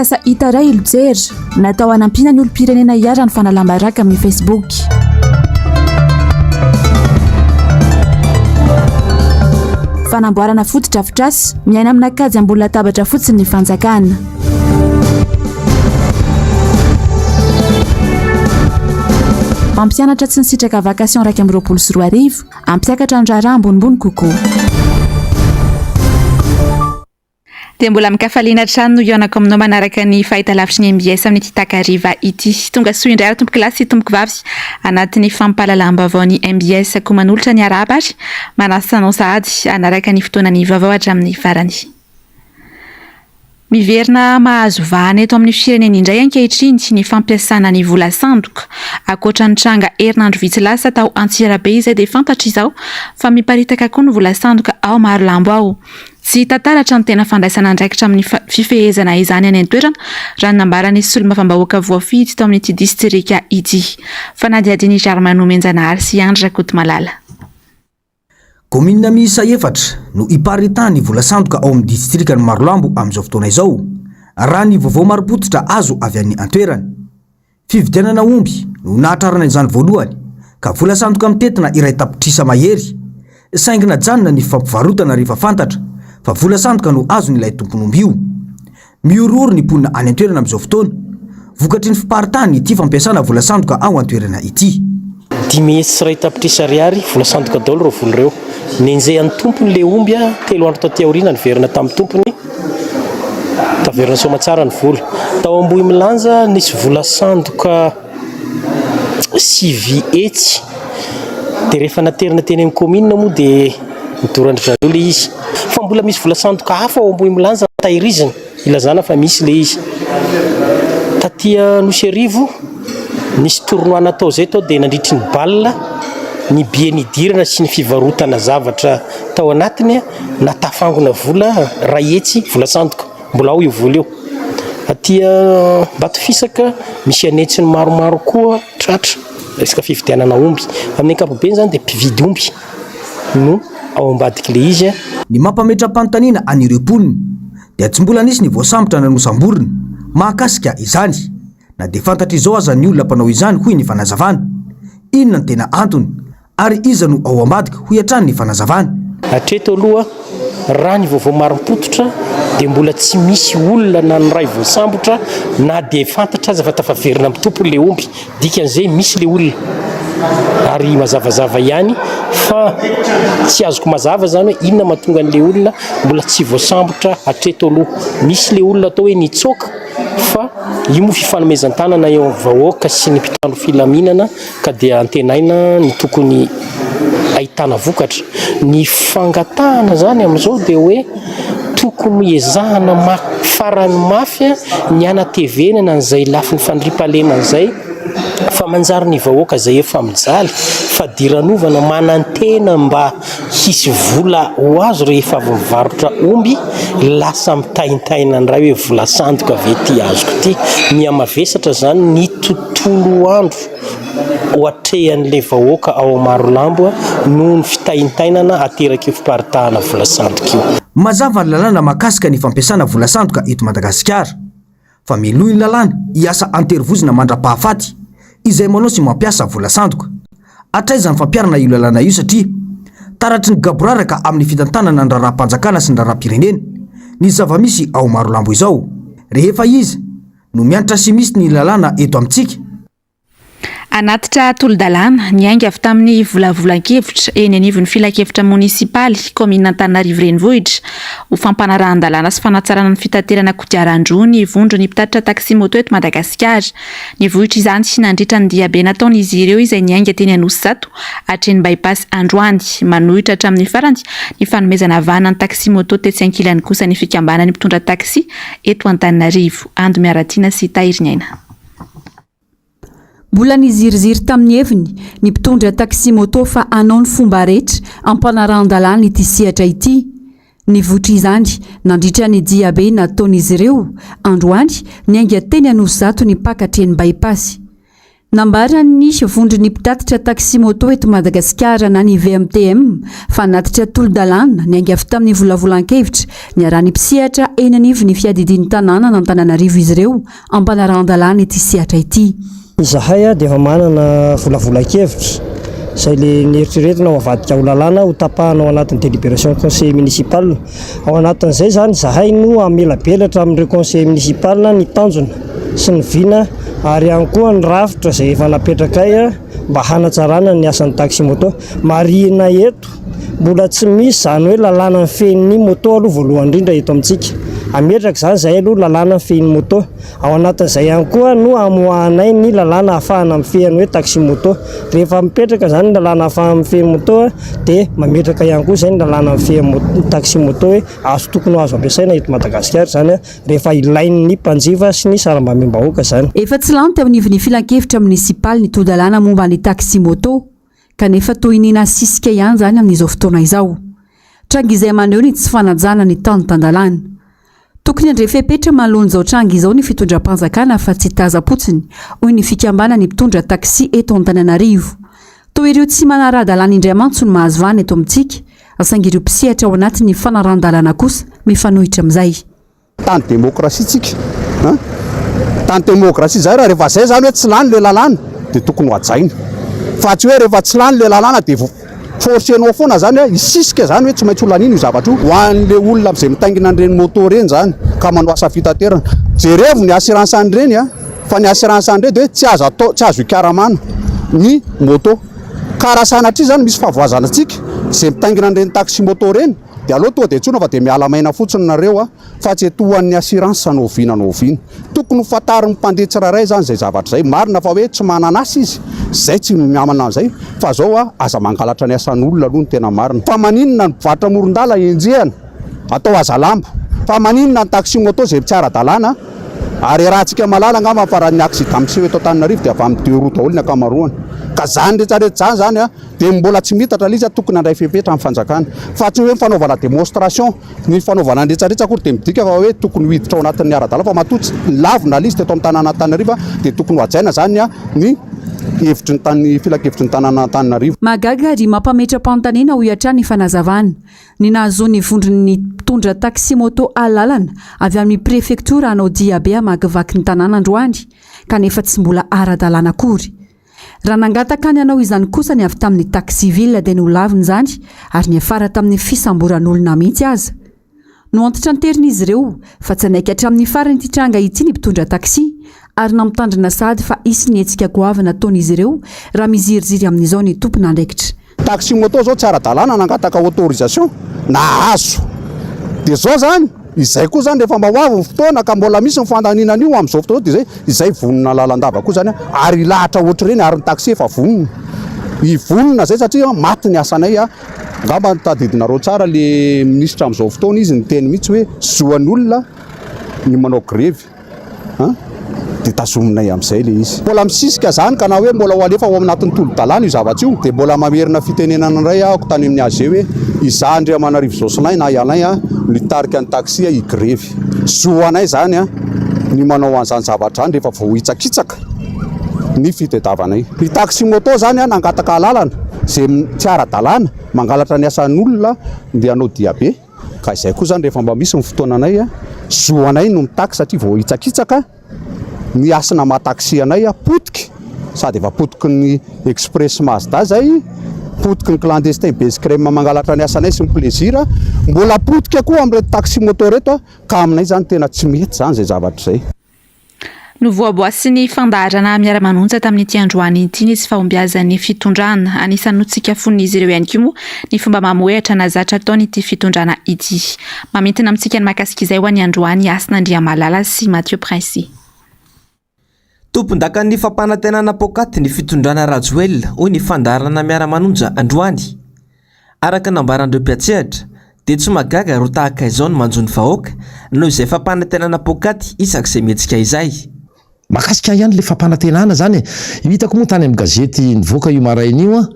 Tetikasa Itaray Ilojera, natao hanampiana ny olom-pirenena hiharan'ny fanalam-baraka amin'ny Facebook. Fanamboarana fotodrafitrasa, miaina amina kajy ambony latabatra fotsiny ny fanjakana. Mpampianatra tsy nisitraka vacation 2021, hampiakatra ny raharaha ambonimbony kokoa. Dia mbola amin-kafaliana hatrany no hihaonako aminao manaraka ny fahitalavitry ny mbs amin'ity takariva ity. Tonga soa indray ary tompokolahy sy tompokovavy anatin'ny fampahalalam-baovao ny mbs koa manolotra ny arahaba ary manasa anao sahady hanaraka ny fotoanan'ny vaovao hatramin'ny farany. Miverina mahazo vahana eto amin'ny firenena indray ankehitriny ny fampiasana ny vola sandoka. Ankoatra ny tranga herinandro vitsy lasa tao Antsirabe izay dia fantatra izao fa miparitaka koa ny vola sandoka ao Marolambo ao. Tsy hita taratra ny tena fandraisana andraikitra amin'ny fifehezana izany any an-toerana, raha ny nambaran'ny solombavambahoaka voafidy tao amin'ity distrika ity. Fanadihadian'i Germain Nomenjanahary sy Andry Rakotomalala. Kaominina miisa efatra no iparitahan'ny vola sandoka ao amin'ny distrikan'i Marolambo amin'izao fotoana izao, raha ny vaovao marim-pototra azo avy any an-toerana. Fividianana omby no nahatrarana izany voalohany, ka vola sandoka mitentina iray tapitrisa mahery, saingy najanona ny fampivarotana rehefa fantatra fa vola sandoka no azon'ilay tompon'omby io. Mihorohoro ny mponina any an-toerana amin'izao fotoana, vokatry ny fiparitahan'ity fampiasana vola sandoka ao an-toerana ity. 501 tapitrisa ariary, vola sandoka daholo ireo vola ireo. Nenjehan'ny tompony ilay omby, telo andro taty aoriana niverina tamin'ny tompony, taverina soamatsara ny vola. Tao Ambohimilanja nisy vola sandoka 900, dia rehefa naterina teny amin'ny kaominina moa dia nodoran-dry zareo ilay izy. Fa mbola misy vola sandoka hafa ao Ambohimilanja tahirizina, ilazana fa misy ilay izy. Taty Anosiarivo, nisy tournoi natao izay tao dia nandritry ny bal, ny billet nidirana sy ny fivarotana zavatra tao anatiny, natafangona vola 100, vola sandoka. Mbola ao io vola io. Aty Ambatofisaka misy an'hetsiny maromaro koa tratra resaka fividianana omby. Amin'ny ankapobeny izany dia mpividy omby no ao ambadik'ilay izy. Ny mampametra-panontaniana an'ireo mponina dia tsy mbola nisy ny voasambotra na nosamborina mahakasika izany na dia fantatra izao aza ny olona mpanao izany hoy ny fanazavana. Inona no tena antony Ary iza no ao ambadika, hoy hatrany ny fanazavana. Hatreto aloha, raha ny vaovao marim-pototra dia mbola tsy misy olona na ny iray voasambotra na dia fantatra aza fa tafaverina amin'ny tompony ilay omby. Dikan'izay misy ilay olona ary mazavazava ihany fa tsy azoko mazava izany hoe inona mahatonga an'ilay olona mbola tsy voasambotra hatreto aloha. Misy ilay olona atao hoe nitsoaka fa io moa fifanomezan-tanana eo amin'ny vahoaka sy ny mpitandro filaminana. ka dia antenaina ny tokony ahitana vokatra. Ny fangatahana izany amin'izao dia hoe tokony ezahana farany mafy ny hanatevenana an'izay lafiny fandriampahalemana izay fa manjary ny vahoaka izay efa mijaly fadiranovana manantena mba hisy vola ho azo rehefa avy mivarotra omby lasa mitaintaina indray hoe vola sandoka ve ity azoko ity. Mihamavesatra izany ny tontolo andro. ho atrehan'ilay vahoaka ao Marolambo noho ny fitaintainana aterak'io fiparitahana vola sandoka io. Mazava ny lalàna mahakasika ny fampiasana vola sandoka eto Madagasikara, fa melohin'ny lalàna hiasa an-terivozona mandra-pahafaty izay manao sy mampiasa vola sandoka. Hatraiza ny fampiharana io lalàna io satria taratry ny gaboraraka amin'ny fitantanana ny raharaham-panjakana sy ny raharaham-pirenena ny zava-misy ao Marolambo izao. Rehefa iza no miantra sy misy ny lalàna eto amintsika. Hanatitra tolo-dalàna niainga avy tamin'ny volavolan-kevitra eny anivon'ny filankevitra monisipaly kaominina Antananarivo Renivohitra ho fampanarahan-dalàna sy fanatsarana ny fitaterana kodiaran-droa ny vondron'ny mpitatitra taxi-moto eto Madagasikara. Nivoitra izany nandritra ny diabe nataon'izy ireo izay niainga teny Anosizato hatreny By-pass androany. Manohitra hatramin'ny farany ny fanomezana vahana ny taxi-moto tetsy ankilany kosa ny fikambanan'ny mpitondra taxi eto Antananarivo. Ando Miaratiana sy Tahiriniaina. Mbola niziriziry tamin'ny heviny ny mpitondra taxi-moto fa hanao ny fomba rehetra hampanarahan-dalàna ity sehatra ity. Nivoitra izany nandritra ny diabe nataon'izy ireo androany niainga teny Anosizato ny mpaka hatreny By-pass. Nambaran'ny vondron'ny mpitatitra taxi-moto eto Madagasikara na ny VMTM fa hanatitra tolo-dalàna niainga avy tamin'ny volavolan-kevitra niarahan'ny mpisehatra eny anivon'ny fiadidian'ny tanànan'Antananarivo izy ireo hampanarahan-dalàna ity sehatra ity. Izahay dia efa manana volavolan-kevitra izay le neritreretina ho avadika ho lalàna ho tapahana ao anatin'ny délibération conseil municipal. Ao anatin'izay izany izahay no hamelabelatra amin'ireo conseil municipal ny tanjona sy ny vina ary ihany koa ny rafitra izay efa napetrakay mba hanatsarana ny asan'ny taxi moto. Marihina eto, mbola tsy misy izany hoe lalàna mifehy ny moto aloha voalohany indrindra eto amintsika. Hametraka izany izahay aloha lalàna mifehy ny moto. Ao anatin'izay ihany koa no hamoahanay ny lalàna ahafahana mifehy ny hoe taxi moto. Rehefa mipetraka izany ny lalàna ahafahana mifehy moto dia mametraka ihany koa izay ny lalàna mifehy ny taxi moto hoe azo tokony ho azo ampiasaina eto Madagasikara izany rehefa ilain'ny mpanjifa sy ny sarambabem-bahoaka izany. Efa tsy lany teo anivon'ny filankevitra monisipaly ny tolo-dalàna momba ny taxi moto kanefa toy ny nasisika ihany izany amin'izao fotoana izao. Tranga izay maneho ny tsy fanajana ny tany tan-dalàna. Tokony handray fepetra manoloana izao tranga izao ny fitondram-panjakana fa tsy tazam-potsiny, hoy ny fikambanan'ny mpitondra taxi eto Antananarivo. Toa ireo tsy manara-dalàna indray mantsy no mahazo vahana eto amintsika, saingy ireo mpisehatra ao anatin'ny fanarahan-dalàna kosa mifanohitra amin'izay. Tany demokrasia tsika an! Tany demokrasia zay raha rehefa zay zany hoe tsy lany le lalàna de tokony ho hajaina fa tsy hoe rehefa tsy lany le lalàna de forcenao foana zany hoe hisisika zany hoe tsy maintsy ho laniana io zavatra io. Ho an'le olona zay mitaingina an'ireny moto ireny zany ka manao asa fitaterana, jerevo ny assurance an'ireny an, fa ny assurance an'ireny de hoe tsy azo atao, tsy azo ikaramana ny moto. Ka raha sanatria zany misy fahavoazana antsika zay mitaingina an'ireny taxi moto ireny de aleo tonga de antsoina fa de miala maina fotsiny nareo an. fa tsy etoan'ny assurance na oviana na oviana. Tokony ho fantarin'ny mpandeha tsirairay izany izay zavatra izay. Marina fa hoe tsy manana asa izy, izay tsy miamana an'izay, fa zao a, aza mangalatra ny asan'olona aloha ny tena marina. Fa maninona ny mpivarotra amoron-dala enjehana, atao hazalambo? Fa maninona ny taxi moto izay tsy ara-dalàna? Ary iarahantsika mahalala angamba fa raha ny accident miseho eto Antananarivo dia avy amin'ny deux roues daholo ny ankamaroany. Ka izany rehetra rehetra izany izany a, dia mbola tsy miitatra ilay izy a, tokony handray fepetra ny fanjakana. Fa tsy hoe ny fanaovana démonstration. Ny fanaovana ny retsaretsy akory dia midika fa hoe tokony ho hiditra ao anatin'ny ara-dalàna fa matoa tsy lavina ilay izy teto amin'ny tanàn'Antananarivo dia tokony ho hajaina izany ny hevitry ny tany filankevitry ny tanàn'Antananarivo. Mahagaga ary mampametra-panontaniana hoy hatrany ny fanazavana. Ny nahazoan'ny vondron'ny mpitondra taxi-moto alalana avy amin'ny prefektiora hanao diabe hamakivaky ny tanàna androany kanefa tsy mbola ara-dalàna akory. Raha nangataka ny hanao izany kosa ny avy tamin'ny taxi ville dia nolaviny izany ary niafara tamin'ny fisamboran'olona mihitsy aza. Noantitranterin'izy ireo fa tsy hanaiky hatramin'ny farany ity tranga ity ny mpitondra taxi ary nampitandrina sahady fa hisy ny hetsika goavana ataon'izy ireo raha miziriziry amin'izao ny tompon'andraikitra. Taxi moto zao tsy ara-dalàna nangataka autorisation nahazo dia zao zany izay koa zany rehefa mba ho avy ny fotoana ka mbola misy ny fandaniana an'io amin'izao fotoana izao dia izay izay vonona lalandava koa zany ary hilahatra ohatr'ireny ary ny taxi efa vonona hivonona zay satria maty ny asanay a angamba tadidinareo tsara le minisitra amin'izao fotoana izy niteny mihitsy hoe zo an'olona ny manao grevy An! Dia tazominay amin'izay ilay izy. Mbola misisika izany ka na hoe mbola ho alefa ao anatin'ny tolo-dalàna io zavatra io dia mbola mamerina fitenenana indray aho tany amin'ny AG hoe izaho Andriamanarivo Jocelyn na i Alain no nitarika ny taxi higrevy. Zo anay izany ny manao an'izany zavatra izany rehefa voahitsakitsaka ny fitediavanay. Ny taxi moto izany nangataka alalana izay tsy ara-dalàna mangalatra ny asan'olona dia hanao diabe. Ka izay koa izany rehefa mba misy ny fotoananay, zo anay no mitaky satria voahitsakitsaka ny hasina maha taxi anay, potiky sady efa potiky ny express Mazda izay, potiky ny clandestin Base Crème mangalatra ny asanay sy ny plaisir, mbola potika koa amin'ireto taxi moto ireto ka aminay izany tena tsy mety izany izay zavatra izay. Novoaboasin'ny fandaharana Miara-manonja tamin'ity androany ity ny tsy fahombiazan'ny fitondrana. Anisan'ny notsikafonin'izy ireo ihany koa moa ny fomba mamohehatra na zatra ataon'ity fitondrana ity. Mamintina amintsika ny mahakasika izay ho an'ny androany i Hasina Andriamalala sy Mathieu Princi. Tompondakan'ny fampanantenana poakaty ny fitondrana Rajoelina, hoy ny fandaharana Miara-manonja androany. Araka ny nambaran'ireo mpiantsehatra dia tsy mahagaga roa tahaka izao ny manjo ny vahoaka noho izay fampanantenana poakaty isak'izay mihetsika izay. Mahakasika ahy ihany ilay fampanantenana izany e! Io hitako moa tany amin'ny gazety nivoaka io maraina io an!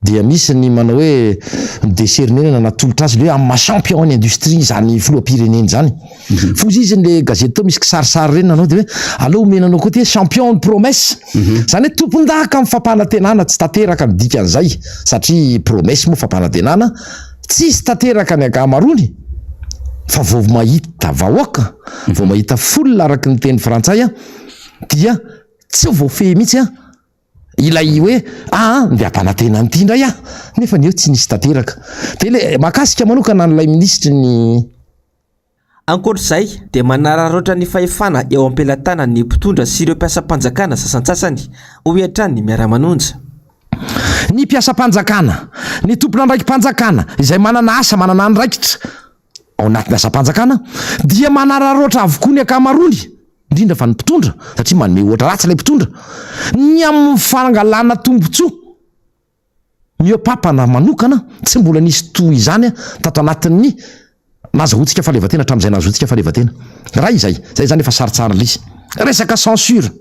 Dia misy ny manao hoe mi-decerner na natolotra azy le hoe amin'ny maha champion ny industrie izany filoham-pirenena izany. Foza izy le gazety teo misy kisarisary ireny nanao dia hoe aleo omena anao koa ity hoe champion ny promesse. Izany hoe tompon-daka amin'ny fampanantenana tsy tanteraka ny dikan'izay satria promesse moa fampanantenana tsisy tanteraka ny ankamaroany fa vao mahita vahoaka, vao mahita foule araka ny teny frantsay dia tsy voafehy mihitsy an. Ilay hoe aa ndeha hampanantena an'ity indray aho nefa ny eo tsy nisy tanteraka. Dia ilay mahakasika manokana an'ilay minisitry ny. Ankoatra izay dia manararaotra ny fahefana eo am-pelatanan'ny mpitondra sy ireo mpiasam-panjakana sasantsasany, hoy hatrany ny Miara-manonja. Ny mpiasam-panjakana, ny tompon'andraiki-panjakana izay manana asa, manana andraikitra ao anatin'ny asam-panjakana dia manararaotra avokoa ny ankamaroany. indrindra fa ny mpitondra, satria manome ohatra ratsy ilay mpitondra, ny amin'ny fangalana tombontsoa mihoa-papana manokana, tsy mbola nisy toy izany tato anatin'ny nazahoantsika fahaleovantena hatramin'izay nahazoantsika fahaleovantena. Iray izay, izay izany efa sarintsariny ilay izy. Resaka censure.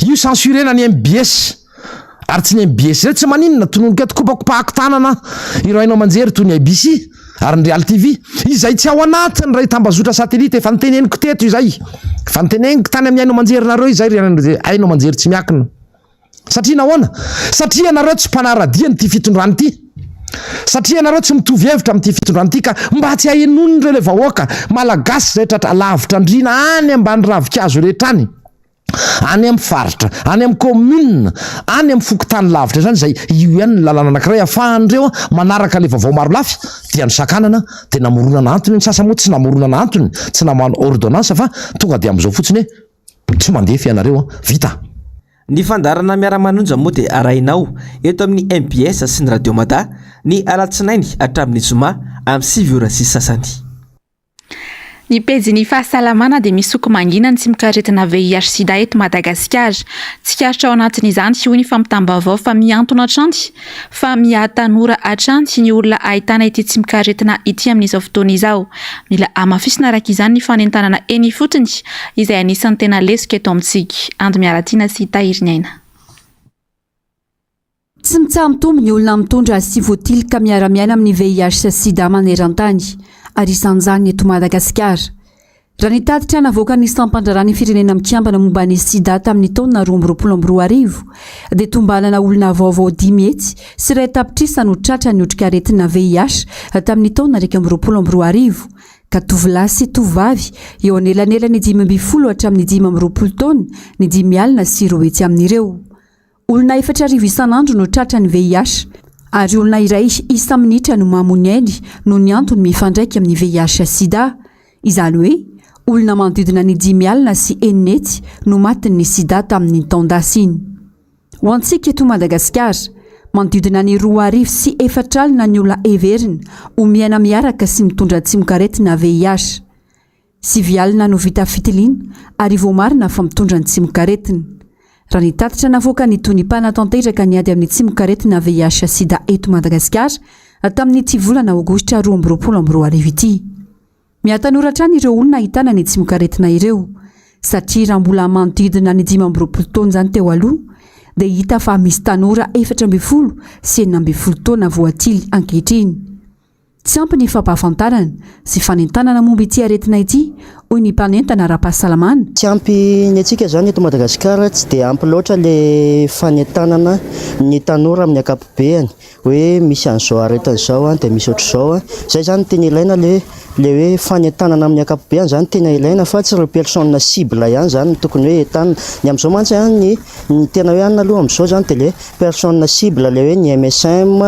Io censurena ny mbs ary tsy ny mbs irery tsy maninona tononiko eto kopakopahako tanana ireo haino aman-jery toy ny ABC ary ny Real TV izay tsy ao anatin'ny iray tambazotra satelita efa noteneniko teto izay efa noteneniko tany amin'ny haino aman-jerinareo izay ry haino aman-jery tsy miakina satria nahoana satria ianareo tsy mpanara-dia an'ity fitondrana ity satria ianareo tsy mitovy hevitra amin'ity fitondrana ity ka mba tsy hahenoan'ireo ilay vahoaka malagasy izay tratra lavitra andriana any ambany ravinkazo rehetra any any amin'ny faritra, any amin'ny commune, any amin'ny fokontany lavitra izany izay io ihany ny lalana anankiray ahafahan'ireo manaraka ilay vaovao marolafy dia nosakanana dia namoronana antony, ny sasany moa tsy namoronana antony, tsy namano ordonnance fa tonga dia amin'izao fotsiny hoe tsy mandefa ianareo, vita. Ny fandaharana Miara-manonja moa dia arahinao eto amin'ny mbs sy ny Radio Mada ny alatsinainy hatramin'ny zoma amin'ny 9 ora sy sasany. Ny pejin'ny fahasalamana dia misoko mangina ny tsimokaretina VIH sida eto Madagasikara. Tsikaritra ao anatin'izany hoy ny fampitam-baovao fa mihantona hatrany fa miha-tanora hatrany ny olona ahitana ity tsimokaretina ity amin'izao fotoana izao. Mila hamafisina araka izany ny fanentanana eny ifotony izay anisan'ny tena lesoka eto amintsika. Ando Miaratiana sy Tahiriniaina. Tsy mitsaha-mitombo ny olona mitondra sy voatilika miara-miaina amin'ny VIH sida maneran-tany, ary isan'izany eto Madagasikara. Raha ny tatitra navoakan'ny sampan-draharahan'ny Firenena Mikambana momba ny sida tamin'ny taona 2022, dia tombanana olona vaovao 105 tapitrisa no tratran'ny otrikaretina VIH tamin'ny taona 2021, ka tovolahy sy tovovavy eo anelanelan'ny 15 hatramin'ny 25 taona ny 250 amin'ireo. Olona 4000 isan'andro no tratran'ny VIH, ary olona iray isa-minitra no mamoy ny ainy noho ny antony mifandraika amin'ny VIH sida. Izany hoe, olona manodidina ny 650 no matin'ny sida tamin'iny taon-dasa iny. Ho antsika eto Madagasikara, manodidina ny 420 ny olona heverina ho miaina miaraka sy mitondra tsimokaretina VIH. 90 no vita fitiliana ary voamarina fa mitondra ny tsimokaretina. Raha ny tatitra navoakan'ny Tony mpanatanteraka ny ady amin'ny tsimokaretina VIH sida eto Madagasikara tamin'ity volana aogositra 2022 ity. Mihatanora hatrany ireo olona ahitana ny tsimokaretina ireo satria raha mbola manodidina ny 25 taona izany teo aloha dia hita fa misy tanora 14 sy 16 taona voatily ankehitriny. Tsy ampy ny fampahafantarana sy fanentanana momba ity aretina ity, hoy ny mpanentana ara-pahasalamana. Tsy ampy ny antsika izany eto Madagasikara, tsy dia ampy loatra ilay fanentanana ny tanora amin'ny ankapobeany hoe misy an'izao aretina izao dia misy ohatr'izao. Izay izany no tena ilaina ilay ilay hoe fanentanana amin'ny ankapobeany izany tena ilaina fa tsy ireo personne cible ihany izany no tokony hoe entanina. Ny amin'izao mantsy ny ny tena hoe anona aloha amin'izao izany dia ilay Personne cible ilay hoe ny MSM,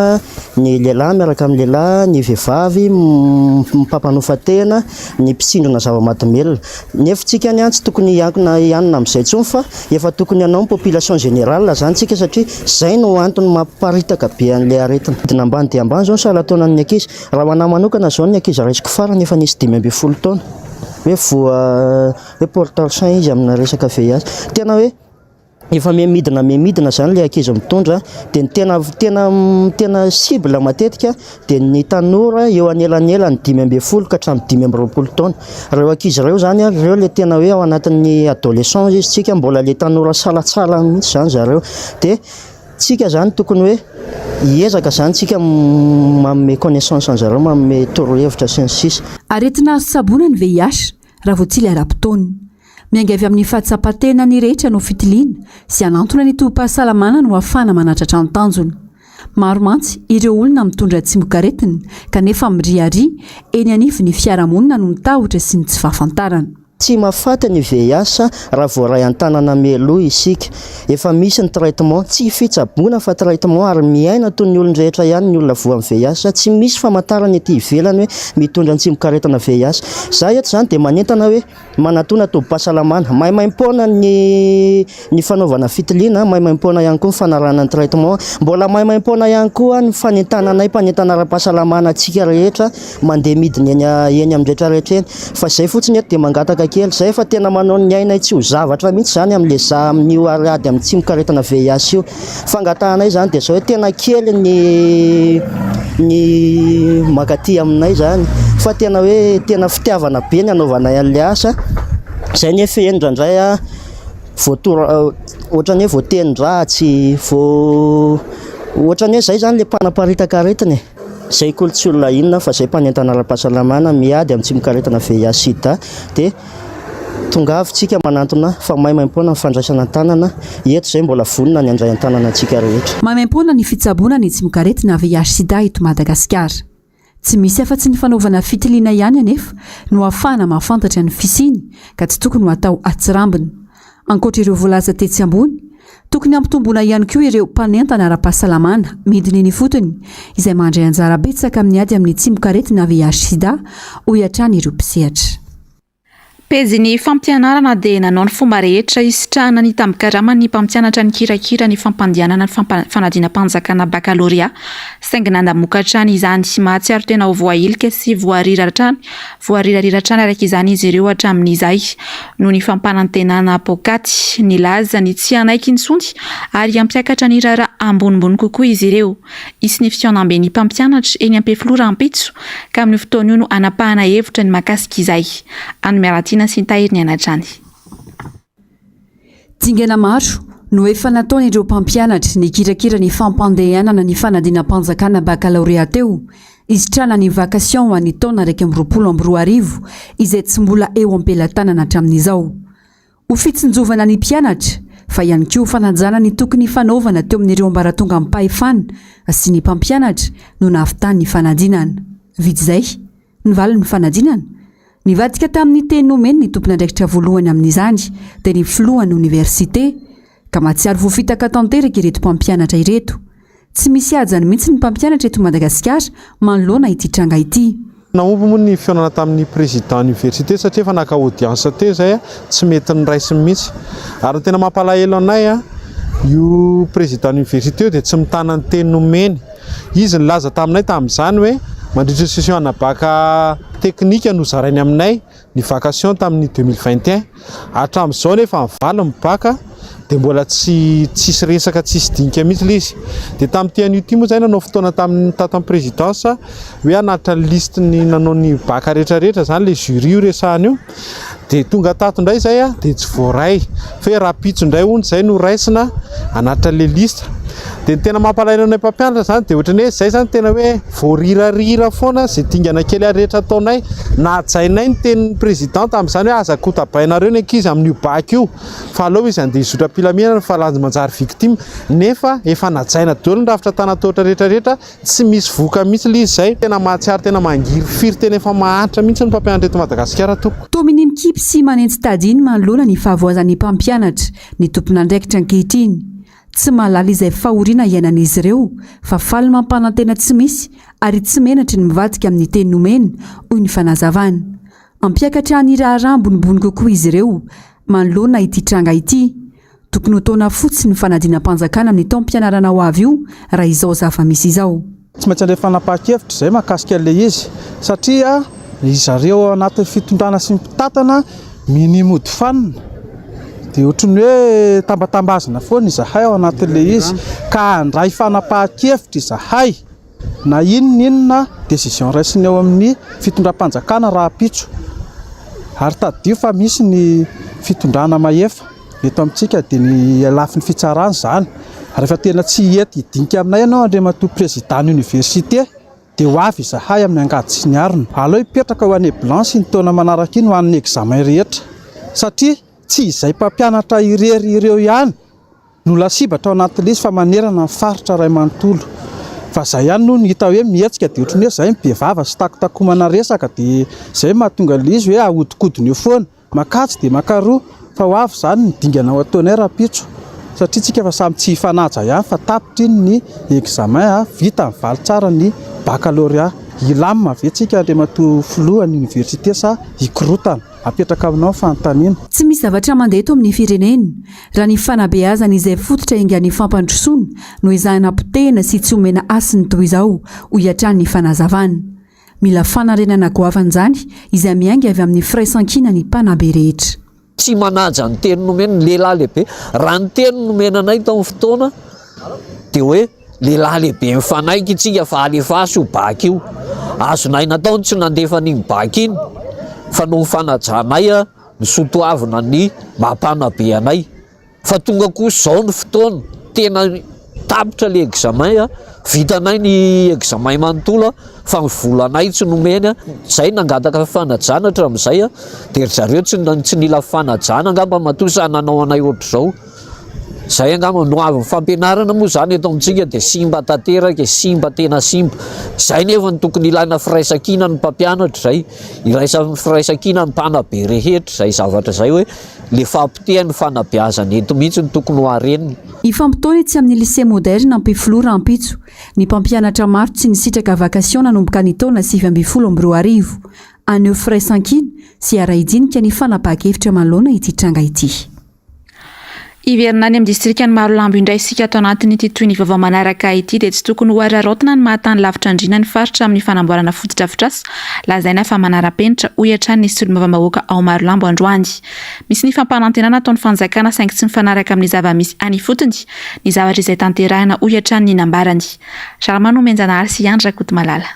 ny lehilahy miaraka amin'ny lehilahy, ny vehivavy mpampanofa tena, ny mpitsindrona zava-mahadomelina. Nefa tsika anie tsy tokony hiankina hianina amin'izay intsony fa efa tokony hanao ny population générale zany tsika satria zay no antony mampiparitaka be an'ilay aretina. Dina ambany dia ambany zao ny salan-taonan'ny ankizy. Raha ho anah manokana zao ny ankizy raisiko farany efa nisy 15 taona hoe voa hoe porteur sain izy amina resaka VIH. Tena hoe efa miha midina miha midina zany le ankizy mitondra dia ny tena tena tena cible matetika dia ny tanora eo anelanelan'ny 15 ka hatramin'ny 25 taona. Ireo ankizy ireo zany a, ireo le tena hoe ao anatin'ny adolescent izy tsika mbola le tanora salatsala mihitsy zany zareo. Dia tsika zany tokony hoe. Hiezaka izany tsika manome connaissance an'zareo, manome torohevitra sy ny sisa. Aretina azo tsaboina ny VIH raha voatsily ara-potoana. Miainga avy amin'ny fahatsapan-tena ny rehetra no fitiliana sy hanantona ny tobim-pahasalamana no ahafahana manatratra ny tanjona. Maro mantsy ireo olona mitondra tsimokaretina kanefa miriaria eny anivon'ny fiarahamonina noho ny tahotra sy ny tsy fahafantarana. Tsy mahafaty ny VIH raha voaray an-tanana mialoha isika. Efa misy ny traitement, tsy fitsaboana fa traitement ary miaina toy ny olon-drehetra ihany ny olona voan'ny VIH. Tsy misy famantarana ety ivelany hoe mitondra ny tsimokaretina VIH. Za eto izany dia manentana hoe manatona tobim-pahasalamana. Maimaimpoana ny ny fanaovana fitiliana, maimaimpoana ihany koa ny fanarahana ny traitement. Mbola maimaimpoana ihany koa ny fanentananay mpanentana ara-pahasalamana antsika rehetra mandeha midina eny eny amin'ny rehetra rehetra eny. Fa izay fotsiny eto dia mangataka kely. Izay efa tena manao ny ainay tsy ho zavatra mihitsy izany amin'ilay za amin'io ary ady amin'ny tsimokaretina VIH io. Fangatahanay izany dia izao hoe tena kely ny ny mankaty aminay izany fa tena hoe tena fitiavana be ny anaovanay an'ilay asa. Izay nefa eny indraindray a voatora ohatran'ny hoe voatenin-dratsy, voa ohatran'ny hoe izay izany ilay mpanaparitaka aretina e. Zay koa tsy olona inona fa zay mpanentana ara-pahasalamana miady amin'ny tsimokaretina VIH sida dia tongava tsika manantona fa maimaimpoana ny fandraisana an-tanana eto zay mbola vonona ny handray an-tanana antsika rehetra. Maimaimpoana ny fitsaboana ny tsimokaretina VIH sida eto Madagasikara. Tsy misy afa-tsy ny fanaovana fitiliana ihany anefa no ahafahana mahafantatra ny fisiany ka tsy tokony ho atao atsirambina. Ankoatra ireo voalaza tetsy ambony, tokony hampitomboina ihany koa ireo mpanentana ara-pahasalamana midina eny ifotony izay mandray anjara betsaka amin'ny ady amin'ny tsimokaretina VIH-Sida, hoy hatrany ireo mpisehatra. Pejin'ny fampianarana dia nanao ny fomba rehetra hisitrahana ny tambin-karaman'ny mpampianatra nikirakira ny fampandehanana ny fanadinam-panjakana bakalorea saingy nandamoka hatrany izany. Mahatsiaro tena ho voahilika sy voarira hatrany voarirarira hatrany araka izany izy ireo hatramin'izay noho ny fampanantenana poakaty. Nilaza ny tsy hanaiky intsony ary hampiakatra ny raharaha ambonimbony kokoa izy ireo. Hisy ny fihaonamben'ny mpampianatra eny Ampefiloha rahampitso ka amin'io fotoana io no hanapahana hevitra ny mahakasika izay. Any Miaratiana sy Tahiry ny aina hatrany. Dingana maro no efa nataon'ireo mpampianatra nikirakira ny fampandehanana ny fanadinam-panjakana bakalorea teo hisitrana ny vacation ho an'ny taona 2021 izay tsy mbola eo am-pelatanana hatramin'izao. Ho fitsinjovana ny mpianatra, fa ihany koa ho fanajana ny tokony hifanaovana teo amin'ireo ambaratongam-pahefana sy ny mpampianatra no nahavitany ny fanadinana. Vita izay, ny valin'ny fanadinana. Nivadika tamin'ny teny nomeny ny tompon'andraikitra voalohany amin'izany dia ny filohan'ny oniversite, ka mahatsiaro voafitaka tanteraka ireto mpampianatra ireto. Tsy misy hajany mihitsy ny mpampianatra eto Madagasikara manoloana ity tranga ity. Nahomby moa ny fihaonana tamin'ny président ny université satria efa naka audience teo izay tsy mety noraisiny mihitsy. Ary ny tena mampalahelo anay io président ny université io dia tsy mitana ny teny nomeny. Izy nilaza taminay tamin'izany hoe mandritra ny session ana bac technique no zarainy aminay ny vacation tamin'ny 2021. Hatramin'izao nefa mivaly ny bac dia mbola tsy tsisy resaka tsisy dinika mihitsy ilay izy. Dia tamin'ity anio ity moa izahay nanao fotoana tamin'ny tato amin'ny présidence hoe hanatitra ny liste ny nanao ny bac rehetra rehetra izany ilay jury io resahana io. Dia tonga tato indray izay dia tsy voaray. Fa hoe rahampitso indray hono izay no raisina hanatitra ilay liste. Dia ny tena mampalahelo anay mpampianatra izany dia ohatran'ny hoe izay izany tena hoe voarirarira foana izay dingana kely rehetra ataonay. Nahajainay ny tenin'ny président tamin'izany hoe aza kotabainareo ny ankizy amin'io bac io fa aleo izy handeha hizotra am-pilaminana fa lanjy manjary victime. Nefa efa najaina daholo ny rafitra tanan-tohatra rehetra rehetra, tsy misy voka mihitsy ilay izy izay. Tena mahatsiaro tena mangirifiry, tena efa mahantra mihitsy ny mpampianatra eto Madagasikara tompoko. Toa minia mikipy sy manenji-tady iny manoloana ny fahavoazan'ny mpampianatra ny tompon'andraikitra ankehitriny. Tsy mahalala izay fahoriana iainan'izy ireo fa faly mampanantena tsy misy ary tsy menatry ny mivadika amin'ny teny nomena, hoy ny fanazavana. Hampiakatra ny raharaha ambonimbony kokoa izy ireo manoloana ity tranga ity. Tokony ho taona fotsy ny fanadinam-panjakana amin'ny taom-pianarana ho avy io raha izao zava-misy izao. Tsy maintsy handray fanapahan-kevitra izay mahakasika an'ilay izy satria ry zareo ao anatin'ny fitondrana sy ny mpitantana minia mody fanina dia ohatry ny hoe tambatambazina foana izahay ao anatin'ilay izy ka handray fanapahan-kevitra izahay na inona inona décision raisiny ao amin'ny fitondram-panjakana rahampitso ary tadidio fa misy ny fitondrana mahefa. Eto amintsika dia ny lafiny fitsarana izany. Rehefa tena tsy hety hidinika aminay ianao Andriamatoa Prezidàn'ny Oniversite dia ho avy izahay amin'ny angady sy ny harona. Aleo hipetraka ho année blanche iny taona manaraka iny ho an'ny examen rehetra satria tsy izay mpampianatra irery ireo ihany no lasibatra ao anatin'ilay izy fa manerana ny faritra iray manontolo. Fa izay ihany no hita hoe mihetsika dia ohatran'ny hoe izay no be vava sy takotakomana resaka dia izay no mahatonga ilay izy hoe ahodikodina eo foana. Makajy dia makaroa fa ho avy izany ny dingana ho ataonay rahampitso satria tsika efa samy tsy hifanaja ihany fa tapitra iny ny examen a, vita ny valy tsara ny baccalauréat. Hilamina ve tsika Andriamatoa Filoha ny Université sa hikorotana? Apetraka aminao ny fanontaniana. Tsy misy zavatra mandeha eto amin'ny firenena raha ny fanabeazana izay fototra engan'ny fampandrosoana no ezahina potehina sy tsy omena hasiny toy izao, hoy hatrany ny fanazavana. Mila fanarenana goavana izany izay miainga avy amin'ny firaisankinan'ny mpanabe rehetra. Tsy manaja ny teny nomeny ny lehilahy lehibe. Raha ny teny nomena anay tamin'ny fotoana dia hoe lehilahy lehibe mifanaiky isika fa alefaso io bac io. Azonay natao ny tsy nandefa an'iny bac iny fa noho ny fanajanay ny soatoavina ny maha mpanabe anay. Fa tonga kosa izao ny fotoana, tena tapitra le examen a, vitanay ny examen manontolo a, fa ny volanay tsy nomeny a, zay nangataka fanajana hatramin'izay a, de ry zareo tsy tsy nila fanajana angamba matoa sahy nanao anay ohatr'izao, zay angamba no avy ny fampianarana moa zany eto amintsika de simba tanteraka e, simba tena simba, zay nefa no tokony ilaina firaisankina ny mpampianatra zay, iraisan'ny firaisankina ny mpanabe rehetra zay zavatra zay hoe. Le fahapotehan'ny fanabeazana eto mihitsy no tokony ho harenina. Hifampitaona etsy amin'ny Lycée Moderne Ampefiloha rahampitso ny mpampianatra maro tsy nisitraka vacation nanomboka ny taona 2019. Haneho firaisankina sy hiara-hidinika ny fanapahan-kevitra manoloana ity tranga ity. Hiverina any amin'ny distrikan'i Marolambo indray isika ato anatin'ity tohin'ny vaovao manaraka ity dia tsy tokony ho araraotina ny maha tany lavitra andriana ny faritra amin'ny fanamboarana fotodrafitrasa lazaina fa manara-penitra hoy hatrany ny solombavambahoaka ao Marolambo androany. Misy ny fampanantenana ataon'ny fanjakana saingy tsy mifanaraka amin'ny zava-misy any ifotony ny zavatra izay tanterahina hoy hatrany ny nambarany. Ralamanomenjanahary sy Andry Rakotomalala.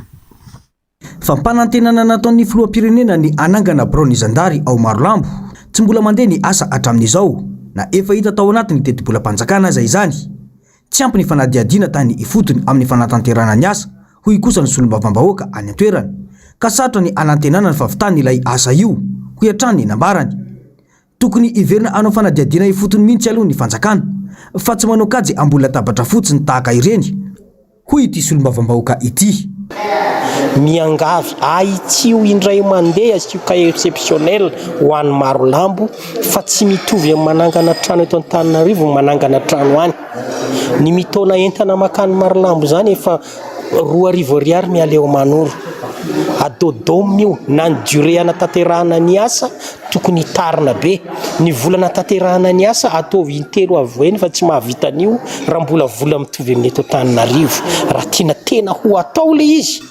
Fampanantenana nataon'ny filoham-pirenena ny hanangana biraon'ny zandary ao Marolambo. Tsy mbola mandeha ny asa hatramin'izao, na efa hita tao anatin'ny tetibolam-panjakana aza izany. Tsy ampy ny fanadihadiana tany ifotony amin'ny fanatanterahana ny asa, hoy kosa ny solombavambahoaka any an-toerana, ka sarotra ny hanantenana ny fahavitan'ilay asa io, hoy hatrany ny nambarany. Tokony hiverina hanao fanadihadiana ifotony mihitsy aloha ny fanjakana, fa tsy manao kajy ambony latabatra fotsiny tahaka ireny, hoy ity solombavambahoaka ity. Miangavy ahitsio indray mandeha asio cas exceptionnel ho an'i Marolambo fa tsy mitovy amin'ny manangana trano eto Antananarivo ny manangana trano any. Ny mitaona entana makany Marolambo izany efa 2000 ariary miala eo Manoro. Adodom io na ny durée hanatanterahana ny asa tokony hitarina be. Ny vola anatanterahana ny asa ataovy intelo avo heny fa tsy mahavita an'io raha mbola vola mitovy amin'ny eto Antananarivo. Raha tiana tena ho atao le izy,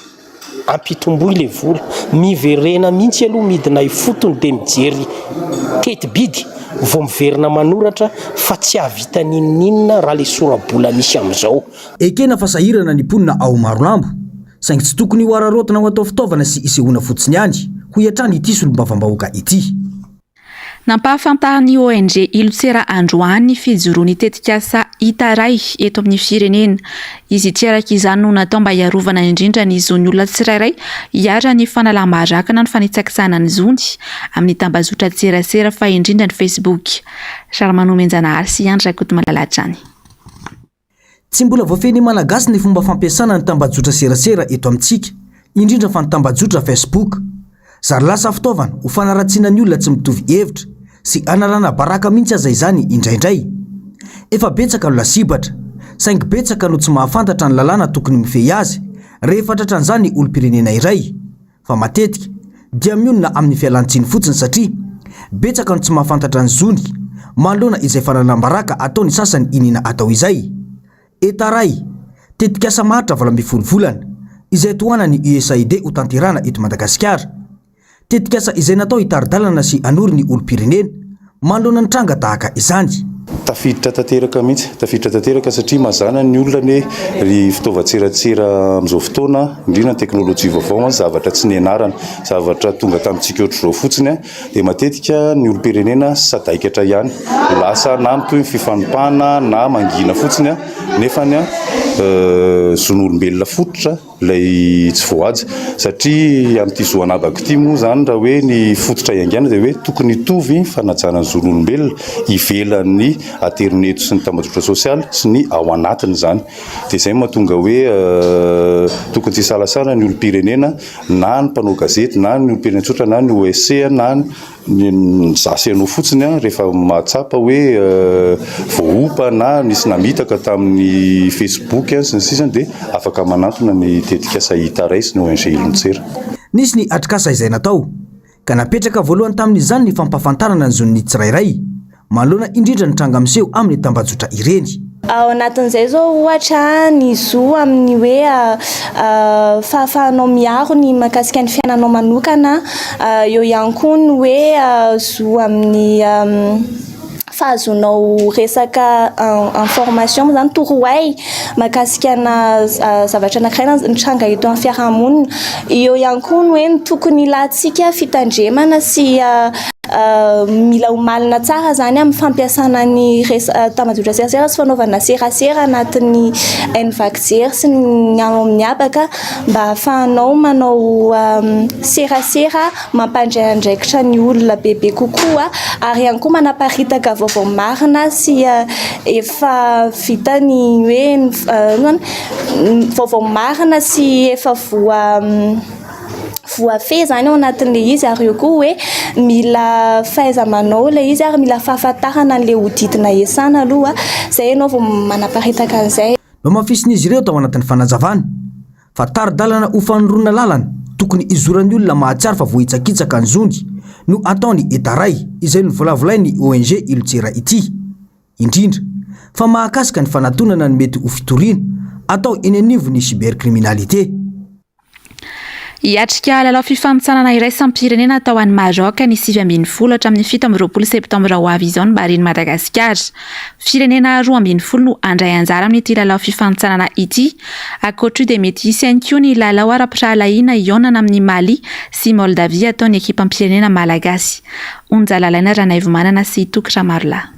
ampitomboy le vola. Miverena mihitsy aloha midina ifotony dia mijery teti-bidy vao miverina manoratra fa tsy hahavita n'inon'inona raha le sora-bola misy amin'izao. Ekena fa sahirana ny mponina ao Marolambo, saingy tsy tokony ho araraotina ho atao fitaovana sy isehoana fotsiny ihany, hoy hatrany ity solombavambahoaka ity. Nampahafantarin'ny ONG Ilotsera androany ny fijoroan'ny tetikasa Itaray eto amin'ny firenena. Izy ity araka izany no natao mba hiarovana indrindra ny zon'ny olona tsirairay hiharan'ny fanalam-baraka na ny fanitsakitsahana ny zony amin'ny tambazotran-tserasera fa indrindra ny Facebook. Ralamanomenjanahary sy Andry Rakotomalala hatrany. Tsy mbola voafehin'ny Malagasy ny fomba fampiasana ny tambajotra serasera eto amintsika, indrindra fa ny tambajotra Facebook. Zary lasa fitaovana ho fanaratsiana ny olona tsy mitovy hevitra sy hanalana baraka mihitsy aza izany indraindray. Efa betsaka no lasibatra, saingy betsaka no tsy mahafantatra ny lalàna tokony mifehy azy rehefa tratran'izany olom-pirenena iray. Fa matetika dia mionona amin'ny fialan-tsiny fotsiny satria betsaka no tsy mahafantatra ny zony manoloana izay fanalam-baraka ataon'ny sasany iniana atao izay. Etaray, tetikasa maharitra 18 volana, izay tohanan'ny USAID hotanterahana eto Madagasikara. Tetikasa izay natao hitari-dalana sy hanoro ny olom-pirenena manoloana ny tranga tahaka izany. Tafiditra tanteraka mihitsy, tafiditra tanteraka satria mazàna ny olona anie ry fitaovan-tseratsera amin'izao fotoana, indrindra ny teknolojia vaovao, zavatra tsy nianarana, zavatra tonga tamintsika ohatr'izao fotsiny dia matetika ny olom-pirenena sadaikatra ihany, lasa na mitohy ny fifanompana na mangina fotsiny nefa ny zon'olombelona fototra. ilay tsy voahaja satria amin'ity zo an'habaka ity moa izany raha hoe ny fototra iaingana dia hoe tokony hitovy ny fanajana ny zon'olombelona ivelan'ny aterineto sy ny tambajotra sosialy sy ny ao anatiny izany. Dia izay no mahatonga hoe tokony tsy hisalasala ny olom-pirenena na ny mpanao gazety na ny olom-pirenena tsotra na ny OSC na ny Ny za sy ianao fotsiny an, rehefa mahatsapa hoe voaompa na nisy namitaka tamin'ny Facebook sy ny sisa dia afaka manantona ny tetikasa Itaray sy ny ONG Ilontsera. Nisy ny atrikasa izay natao, ka napetraka voalohany tamin'izany ny fampahafantarana ny zon'ny tsirairay, manoloana indrindra ny tranga miseho amin'ny tambajotra ireny. Ao anatin'izay izao ohatra ny zo amin'ny hoe fahafahanao miaro ny mahakasika ny fiainanao manokana, eo ihany koa ny hoe zo amin'ny fahazoanao resaka information moa izany, torohay mahakasika ana zavatra anankiray nitranga eto amin'ny fiarahamonina, eo ihany koa ny hoe ny tokony hilantsika fitandremana sy Mila omanina tsara izany amin'ny fampiasana ny tambajotra serasera sy fanaovana serasera anatin'ny haino vaky jery sy ny ao amin'ny habaka mba ahafahanao manao serasera mampandray andraikitra ny olona bebe kokoa ary ihany koa manaparitaka vaovao marina sy efa vita ny hoe vaovao marina sy efa voa voafehy izany ao anatin'ilay izy ary eo koa hoe mila fahaiza-manao ilay izy ary mila fahafantarana an'ilay hodidina iasana aloha izay ianao vao manaparitaka an'izay. Nohamafisin'izy ireo tao anatin'ny fanazavana fa tari-dalana ho fanoroana lalana tokony hizoran'ny olona mahatsiaro fa voahitsakitsaka ny zony no ataon'ny Etaray izay novolavolain'ny ONG Ilotsera ity. indrindra fa mahakasika ny fanatonana ny mety ho fitoriana atao eny anivon'ny cybercriminalité. Hiatrika lalao fifanintsanana iraisam-pirenena atao any Maroc ny 19 hatramin'ny 27 septambra ho avy izao ny Barean'i Madagasikara. Firenena 12 no handray anjara amin'ity lalao fifanintsanana ity. Ankoatra io dia mety hisy ihany koa ny lalao ara-pirahalahiana hihaonana amin'i Mali sy Moldavie ataon'ny ekipam-pirenena malagasy. Onja Lalaina Ranaivomanana sy Toky Ramarolahy.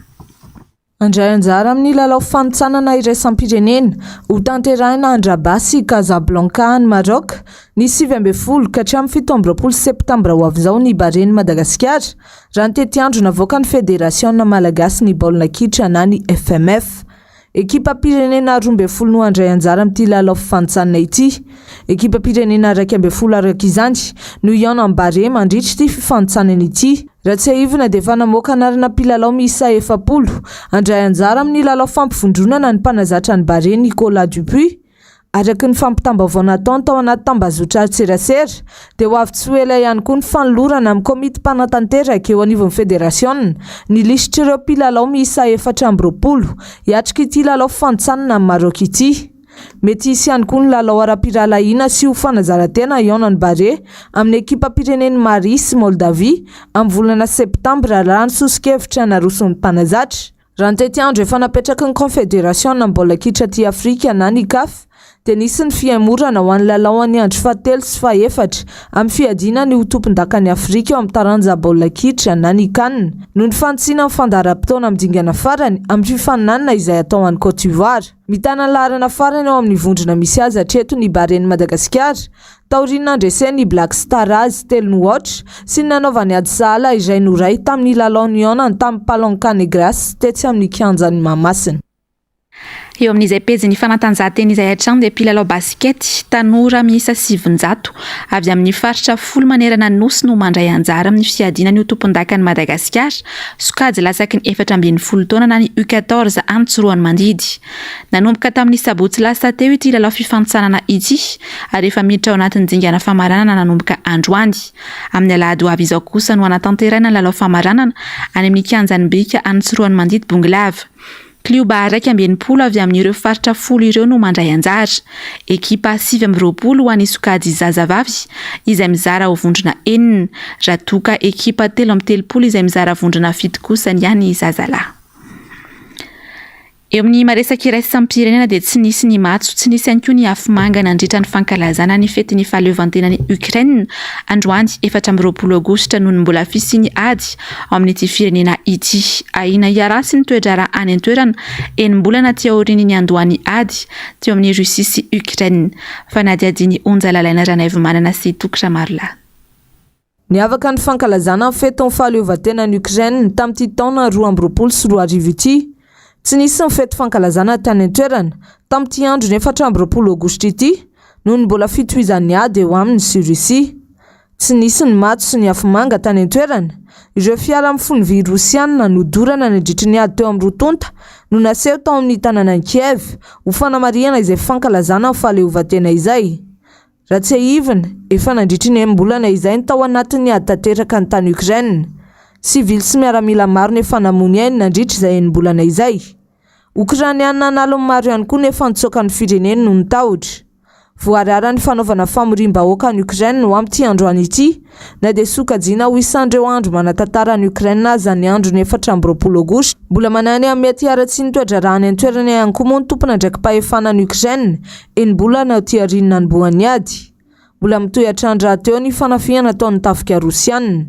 Handray anjara amin'ny lalao fanintsanana iraisam-pirenena hotanterahina any Rabat sy Casablanca any Maroc ny 19 ka hatramin'ny 27 septambra ho avy izao ny Barean'i Madagasikara, raha ny tetiandro navoakan'ny Federasiona malagasy ny baolina kitra na ny FMF. Ekipam-pirenena 12 no handray anjara amin'ity lalao fifanintsanana ity. Ekipam-pirenena 11 araka izany no hihaona amin'ny Barea mandritra ity fifanintsanana ity. Raha tsiahivina dia efa namoaka anarana mpilalao miisa 40 handray anjara amin'ny lalao fampivondronana ny mpanazatra ny Barea Nicolas Dupuis. Araka ny fampitam-baovao nataony tao anaty tambazotra serasera dia ho avy tsy ho ela ihany koa ny fanolorana amin'ny komity mpanatanteraka eo anivon'ny federasiona ny lisitr'ireo mpilalao miisa 24 hiatrika ity lalao fifanintsanana amin'i Maroc ity. Mety hisy ihany koa ny lalao ara-pirahalahiana sy ho fanazaran-tena hihaonan'ny Barea amin'ny ekipam-pirenen'i Mali sy Moldavie amin'ny volana septambra raha ny soso-kevitra naroson'ny mpanazatra. Raha ny tetiandro efa napetraky ny Kaonfederasiona ny baolina kitra aty Afrika na ny Caf dia nisy ny fihemorana ho an'ny lalao an'ny andro fahatelo sy fahefatra amin'ny fiadiana ny ho tompondakan'i Afrika eo amin'ny taranja baolina kitra na ny Can noho ny fanitsiana ny fandaharam-potoana amin'ny dingana farany amin'ny fifaninanana izay hatao any Côte d'Ivoire. Mitana ny laharana farany ao amin'ny vondrona misy azy hatreto ny Barean'i Madagasikara, taorian'ny nandresen'ny Black Star azy telo no aotra sy ny nanaovany ady sahala iray no iray tamin'ny lalao nihaonany tamin'ny Palanca Negras tetsy amin'ny kianjan'i Mahamasina. Eo amin'izay pejin'ny fanatanjahantena izay hatrany dia mpilalao basikety tanora miisa 900 avy amin'ny faritra folo manerana ny Nosy no mandray anjara amin'ny fiadiana ny ho tompondakan'i Madagasikara sokajy latsaky ny 14 taona na ny U 14 any Tsiroanomandidy. Nanomboka tamin'ny sabotsy lasa teo ity lalao fifanintsanana ity ary efa miditra ao anatin'ny dingana famaranana nanomboka androany. Amin'ny alahady ho avy izao kosa no hanatanterahina ny lalao famaranana any amin'ny kianjan'ny Bika any Tsiroanomandidy Bongolava. Klioba 61 avy amin'ireo faritra folo ireo no mandray anjara. Ekipa 29 ho an'ny sokajy zazavavy izay mizara ho vondrona enina, raha toa ka ekipa 33 izay mizara vondrona fito kosa ny an'ny zazalahy. Eo amin'ny maresaka iraisam-pirenena dia tsy nisy ny matso, tsy nisy ihany koa ny afomanga nandritra ny fankalazana ny fetin'ny fahaleovantenan'i Ukraine androany 24 aogositra noho ny mbola fisian'ny ady ao amin'ity firenena ity. Ahiana hiharatsy ny toe-draharaha any an-toerana enim-bolana aty aorian'ny niandohan'ny ady teo amin'i Russie sy Ukraine. Fanadihadian'i Onja Lalaina Ranaivomanana sy Toky Ramarolahy. Niavaka ny fankalazana ny fetin'ny fahaleovantenan'i Ukraine tamin'ity taona 2022 ity. Tsy nisy ny fety fankalazana tany an-toerana tamin'ity andron'ny 24 aogositra ity noho ny mbola fitohizan'ny ady eo aminy sy Russie. Tsy nisy ny matso sy ny afomanga tany an-toerana. Ireo fiara mifono vy rosiana nodorana nandritry ny ady teo amin'ny roa tonta no naseho tao amin'ny tanànan'i Kiev ho fanamarihana izay fankalazana ny fahaleovantena izay. Raha tsiahivina, efa nandritry ny enim-bolana izay ny tao anatin'ny ady tanteraka ny tany Ukraine. Sivily sy miaramila maro no efa namoy ny ainy nandritra izay enim-bolana izay. Okrainiana an'aliny maro ihany koa no efa nitsoaka ny fireneny noho ny tahotra. Voarara ny fanaovana famoriam-bahoaka any Ukraine ho amin'ity androany ity, na dia sokajiana ho isan'ireo andro manan-tantara any Ukraine aza ny andron'ny 24 aogositra. Mbola manahy ny amin'ny mety hiharatsian'ny toe-draharaha any an-toerana ihany koa moa ny tompon'andraiki-pahefana any Ukraine, Enim-bolana aty aorian'ny nanombohan'ny ady. Mbola mitohy hatrany rahateo ny fanafihana ataon'ny tafika rosiana.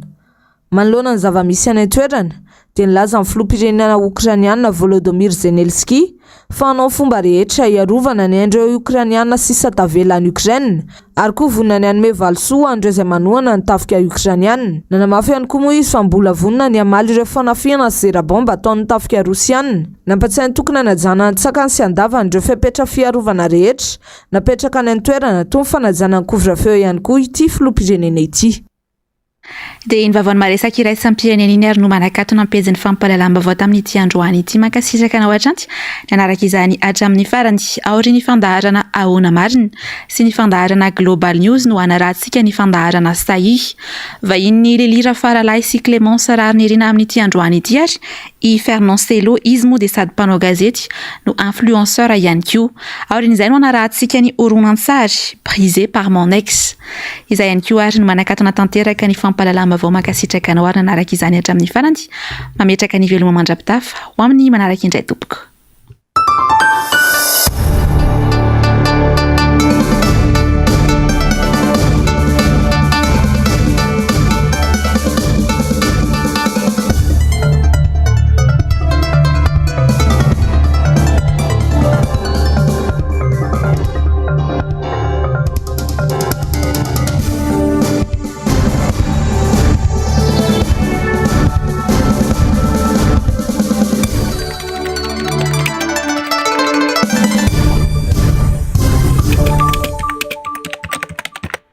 Manoloana ny zava-misy any an-toerana, dia nilaza ny filoham-pirenena okrainiana Volodymyr Zelensky fa hanao ny fomba rehetra hiarovana ny ain'ireo Okrainiana sisa tavela any Ukraine ary koa vonona ny hanome valisoa ho an'ireo izay manohana ny tafika Okrainiana. Nanamafy ihany koa moa izy fa mbola vonona ny hamaly ireo fanafihana sy zera baomba ataon'ny tafika Rosiana. Nampatsiahy ny tokony hanajana an-tsakany sy an-davany ireo fepetra fiarovana rehetra napetraka any an-toerana toy ny fanajana ny couvre-feu ihany koa ity filoham-pirenena ity. Dia iny vaovaon'ny maresaka iraisam-pirenena iny ary no manakatona ny pejin'ny fampahalalam-baovao tamin'ity androany ity. Mankasitraka anao hatrany nanaraka izany hatramin'ny farany. Aorian'ny fandaharana Ahoana Marina sy ny fandaharana Global News no hanarahantsika ny fandaharana Sahia. Vahinin'i Lily Rafaralahy sy Clémence Raharinirina amin'ity androany ity ary i Fernand Cello, izy moa dia sady mpanao gazety no influenceur ihany koa. Aorian'izay no hanarahantsika ny horonantsary Brisé par mon ex. Izay ihany koa ary no manakatona tanteraka ny fampahalalam-baovao mankasitraka anao ary nanaraka izany hatramin'ny farany. Mametraka ny veloma mandra-pitafa ho amin'ny manaraka indray tompoko.